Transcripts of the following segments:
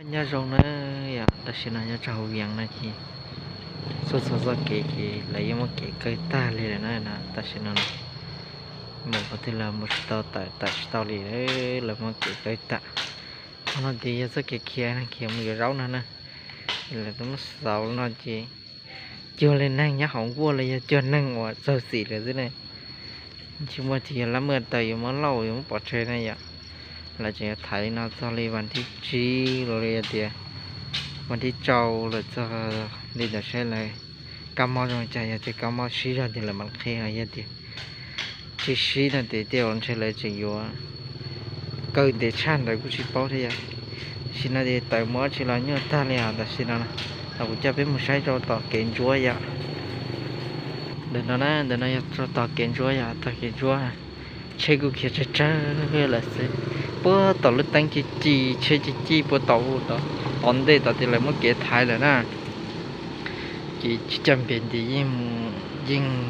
Nyob zoo na, yog tam sim no nyob rau hauv Vias no ces txhua txhua txoj kev ces lawv yeej muab kev kaw tag li lawm na. Tam sim no mus qhov twg los mus tsis tau, tawm tawm tsis tau li, lawv muab kev kaw tag. Qhov no ces yog txoj kev khiav, khiav mus yuav zaub no na. Lawv twb muab xauv no ces cuag li neeg nyob hauv nkuaj los yog cuag neeg uas txog txim lawm xwb ne. Tsis muaj, tsis yog lab muaj taws yuav muab lauj yuav muab pov tseg na yom. Lawv tseem yuav thaiv li no txog li vas thib tsib los yog tias vas thib rau lawm txog li ntawd saib lawv kab mob zoo cas, yog tias kab mob sib zog ces lawv mam qhia, yog tias tsis sib no ces tej zaum ntshe lawv tseem yuav kaw ntev tshaj ntawd kuj tsis paub thiab yom. Tam sim no ces tawm mus dab tsi los nyuaj tag li os. Tam sim no los kuv coj peb mus saib rau tom kev ntsuab yom. Ntawm no na, ntawm no yog rau tom kev ntsuab yom, tom kev ntsuab tsheb kuj khiav tsawg tsawg lawm xwb. Puag tom lub teeb ci ci, tsheb ci ci puag tom u tod, tom ntej tod ces lawv muab kev thaiv lawm na. Ces tsis coj npias ntis yeej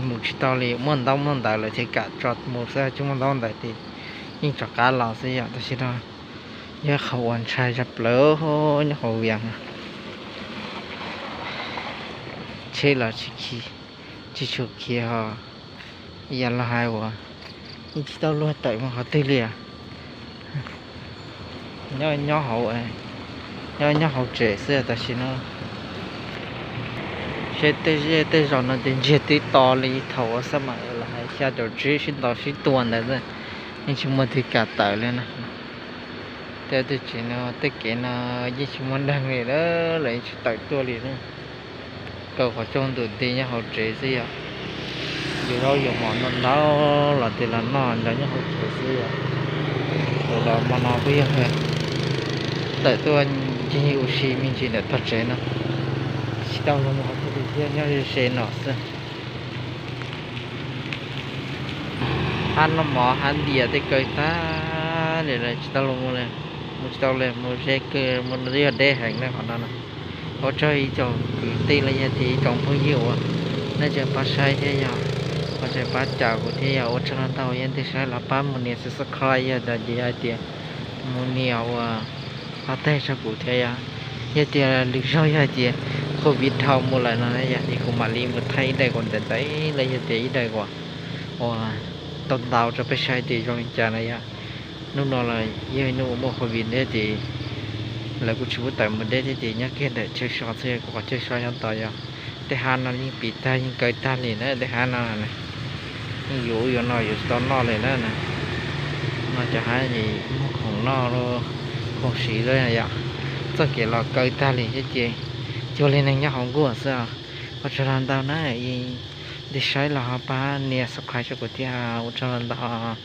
mus tsis tau li, muaj ntaub muaj ntawv lawv thiaj kam tso mus xwb, tsis muaj ntaub ntawv ces yeej rov qab los xwb yom. Tam sim no yog qhov uas ntshai tshaj plaws nyob hauv Vias no. Tsheb los tsis khi, tsis tshua khiav ho, yam los hais uas yeej tsis tau luag tawm mus qhov twg li. Nyob, nyob hauv, nyob, nyob hauv tsev xwb tam sim no. Seb tej zej tej zos no ces ntsiag twb to li thaum uas xab mam los hais xya caum tsib sib ntaus sib tua ntawd, yeej tsis muaj twg kam tawm li na. Tej, tej tsev no, tej kev no yeej tsis muaj neeg li, lawv yeej tsis tawm tuaj li na. Kaw qhov rooj ntus nti nyob hauv tsev xwb yom. Yuav zaub yuav mov ntau ntau los tias los noj ntawd nyob hauv tsev xwb yom. Tus los hmo no kuj yog tawm tuaj ncig ua si me ntsis ntawm tog tsev no, tsis tau los mus qhov twg li thiab, nyob ze ze no xwb. Hab noj mov hab ntias tej kaw tag li lawm, tsis tau los mus li, mus tsis tau li, mus ze kawg, mus yog deb heev na qhov no na. Ua tsaug ib tsoom kwv tij los yog tias ib tsoom phooj ywg uas nej tseem pab saib thiab yog, uas tseem pab caum kuv thiab yog, ua tsaug ntau. Yog leej twg saib los pab mus nias subscribe yog tas ces yog hais tias mus nias uas pab tag rau kuv thiab yom. Yog tias lwm zaug yog hais tias covid dhau mus lawm no yog ces kuv mam li mus thaij ib daim uas ntawm ntawd los yog tias ib daim uas, uas tau ntau rau peb saib tias zoo li cas na yom. Hnub no los yog hnub uas muaj covid thiab ces lawv kuj tsis pub tawm mus deb thiab ces nyob kiag ntawm chaw so xwb, kuv qhov chaw so nyob tod yog tej hav no yeej pim tag yeej kaw tag li na, tej hav no yeej yuav ub yuav no yuav tsis tau noj li na. No cov hav es muag khoom noj, khoom siv yom. Txoj kev los kaw tag li thiab ces cuag li neeg nyob hauv nkuaj xwb. Ua tsaug ntau na, leej twg saib los ho pab nias subscribe rau kuv thiab, ua tsaug ntau.